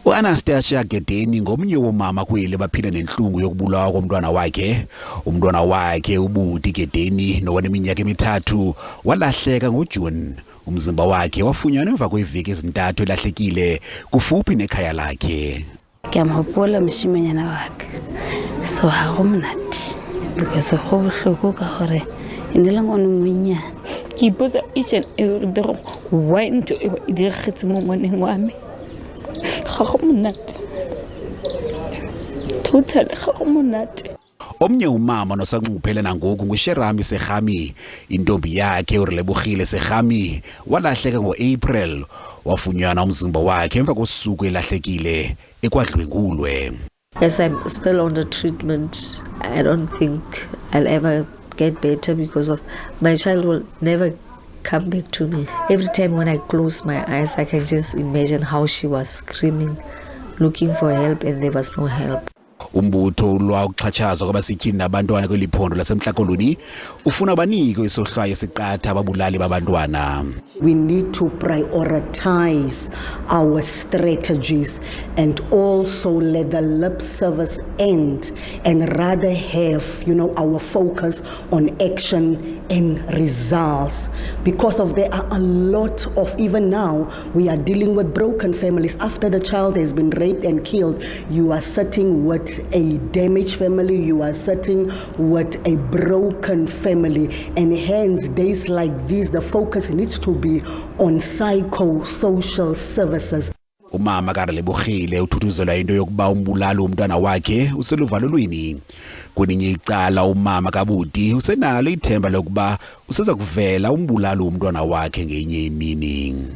UAnastasia Gedeni ngomnye womama kweli baphila nentlungu yokubulawa komntwana wakhe. Umntwana wakhe uButi Gedeni nowaneminyaka emi-3 walahleka ngoJuni. Umzimba wakhe wafunyanwa emva kweeveki ezi-3 elahlekile kufuphi nekhaya lakhe. Ke a mo hopola moshimanyana wa ka, so ha go monate because go bohloko ka gore e ne le ngwana o monnyane. Ke ipotsa each and every day gore why ntho eo e diragetse mo ngwaneng wa me. Ga go monate, totally ga go monate. Omnye umama nosanxuphele nangoku nguSherami Serhami. Intombi yakhe uRelebogile Serhami walahleka ngoApril. Wafunyanwa umzimba wakhe emva kosuku elahlekile ekwadlwengulwe. Yes, I'm still on the treatment. I don't think I'll ever get better because of my child will never come back to me. Every time when I close my eyes, I can just imagine how she was screaming, looking for help, and there was no help. Umbutho ulwa ukuxhatshazwa kwabasetyhini nabantwana kweli phondo laseMntla Koloni ufuna banikwe isohlwayo esiqatha ababulali babantwana. We need to prioritize our strategies and also let the lip service end and rather have our focus on action and results. Because of there are a lot of, even now, we are dealing with broken families. After the child has been raped and killed, you are sitting with a damaged family, you are sitting with a broken family. And hence, days like these, the focus needs to be on psychosocial services. Umama kaRelebogile uthuthuzelwa into yokuba umbulali womntwana wakhe useluvalelweni. Kwelinye icala, umama kaButi usenalo ithemba lokuba useza kuvela umbulali womntwana wakhe ngenye imini.